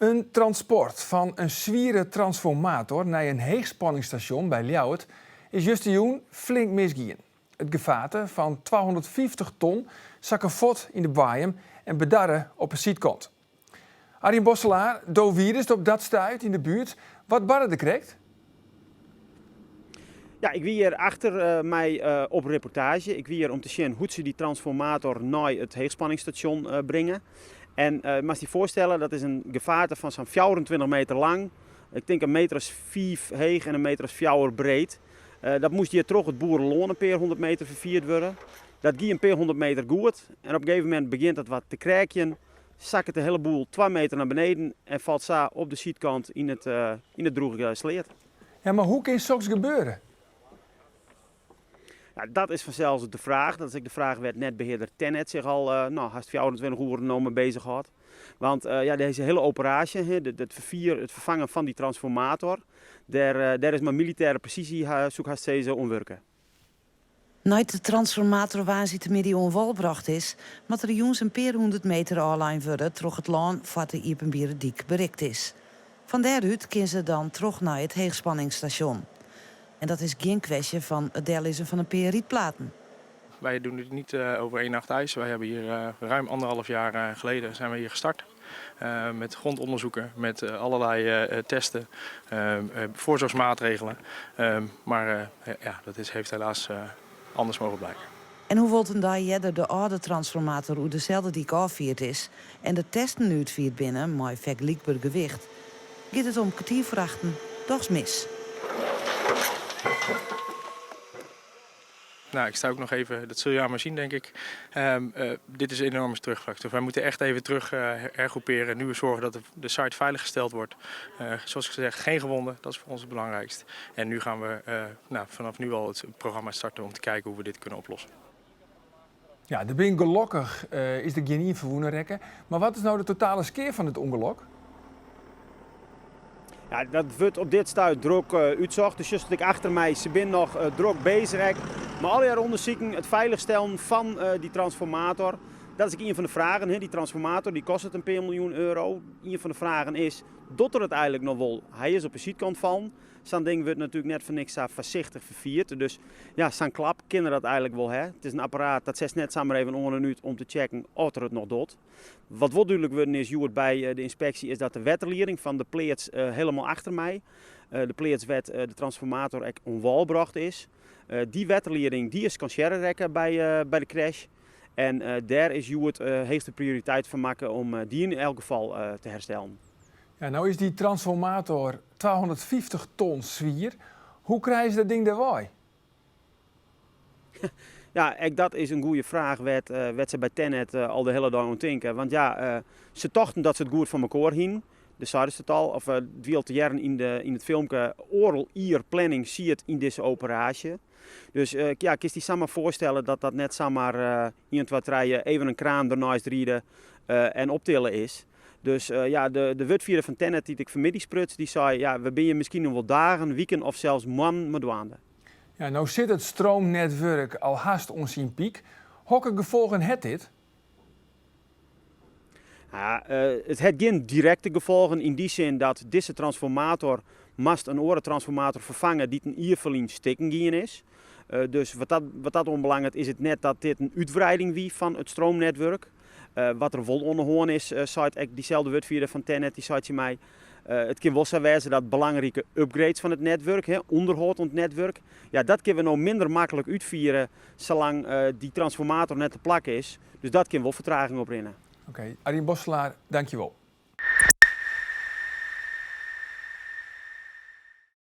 In transport fan in swiere transformator nei in heechspanningsstasjon by Ljouwert is justerjûn flink misgien. It gefaarte fan 250 ton sakke fuort yn de boaiem en bedarre op 'e sydkant. Arjen Bosselaar, do wiest op dat stuit yn de buert. Wat barde der krekt? Ja, ik wie hjir achter my op reportaazje. Ik wie hjir om te sjen hoe't se dy transformator nei it heechspanningsstasjon bringe. En moatst dy foarstelle, dat is in gefaarte fan sa'n 24 meter lang. Ik tink in meter as 5 heech en in meter as 4 breed. Dat moast hjir troch it boerelân in pear hûndert meter ferfierd wurde. Dat gie in pear hûndert meter goed en op in gegeven momint begjint it wat te kreakjen. Sakket de hele boel 2 meter nei beneden en falt sa op de sydkant yn it, yn it drûge sleat. Ja, mar hoe kin soks gebeure? Ja, dat is fansels de fraach. Dat is ek de fraach wêr't netbehearder Tennet sich al uh, no, hast 24 oeren no mei bezich hâldt. Want uh, ja, dizze hiele operaasje, it ferfier, it ferfangen fan dy transformator, dêr, uh, dêr is mei militêre presysje, soe ik hast sizze, oan wurke. Nei't de transformator woansdeitemiddei oan wâl brocht is, moat er jûns in pear hûndert meter ôflein wurde troch it lân foar't de iepenbiere dyk berikt is. Fan dêrút kin se dan troch nei it heechspanningsstasjon. En dat is gjin kwestje fan it dellizzen fan in pear rydplaten. Wij doen dit niet over één nacht ijs. Wij hebben hier ruim anderhalf jaar geleden zijn we hier gestart. Met grondonderzoeken, met allerlei testen, voorzorgsmaatregelen. Maar ja, dat is, heeft helaas anders mogen blijken. En hoewol't in dei earder de âlde transformator oer deselde dyk ôffierd is en de testen útfierd binne mei fergelykber gewicht, giet it om kertier foar achten dochs mis. Nou, ik sta ook nog even, dat zul je aan me zien, denk ik. Dit is een enorme terugvlak. Dus wij moeten echt even terug hergroeperen. Nu zorgen dat de site veilig gesteld wordt. Zoals gezegd, geen gewonden. Dat is voor ons het belangrijkst. En nu gaan we, nou, vanaf nu al het programma starten om te kijken hoe we dit kunnen oplossen. Ja, der bin gelokkich is der gjinien ferwûne rekke. Mar wat is no de totale skea fan it ûngelok? Ja, dat wurdt op dit stuit drok útsocht. Dus just ik achter my, se binne noch drok bezich ek. Mei allegear ûndersiken, it feilichstellen fan dy transformator. Dat is ek ien fan de fragen. Dy transformator dy kostet in pear miljoen euro. Ien fan de fragen is, docht er it eigenlik noch wol? Hy is op de sydkant fallen. Sa'n ding wurdt natuerlik net foar niks sa foarsichtich ferfierd. Dus ja, sa'n klap kin er dat eigenlik wol ha. It is in apparaat dat setst net samar even oan en út om te checken oft er it noch docht. Wat wol dúdlik wurden is hjoed by de ynspeksje is dat de wetterlieding fan de pleats helemaal achter my, de pleats wêr't de transformator ek oan wâl brocht is, dy wetterlieding dy is skansearre rekke by de crash. En dêr is hjoed heechste prioriteit foar makke om dy yn elk gefal te herstellen. Ja, no is dy transformator 250 ton swier. Hoe krije se dat ding derwei? Ja, ek dat is in goede fraach wêr't wêr't se by Tennet al de hiele dei oan tinke. Want ja, se tochten dat se it goed foar mekoar hienen. De seiden se it al, of it wie al te hearren yn de yn it filmke, oardel jier planning siet yn dizze operaasje. Dus ja, kinst dy samar foarstelle dat dat net samar ien, twa, trije even in kraan derneist ride en optille is. Dus ja, de wurdfierder fan Tennet dy't ik fanmiddei spruts, dy sei, ja, we binne hjir miskien noch wol dagen, wiken of sels moannen mei dwaande. Ja, no sit it stroomnetwurk al hast oan syn pyk. Hokker gefolgen hat dit? Ja, it hat gjin direkte gefolgen yn dy sin dat dizze transformator moast in oare transformator ferfange dy't in jier ferlyn stikken gien is. Dus wat dat, wat dat oanbelanget is it net dat dit in útwreiding wie fan it stroomnetwurk. Wat der wol oan de hân is, seit ek dyselde wurdfierder fan Tennet, dy seit tsjin my, it kin wol sa wêze dat belangrike upgrades fan it netwurk, ûnderhâld oan it netwurk, ja, dat kinne we no minder maklik útfiere salang dy transformator net te plak is. Dus dat kin wol fertraging oprinne. Oké, Arjen Bosselaar, dankjewol.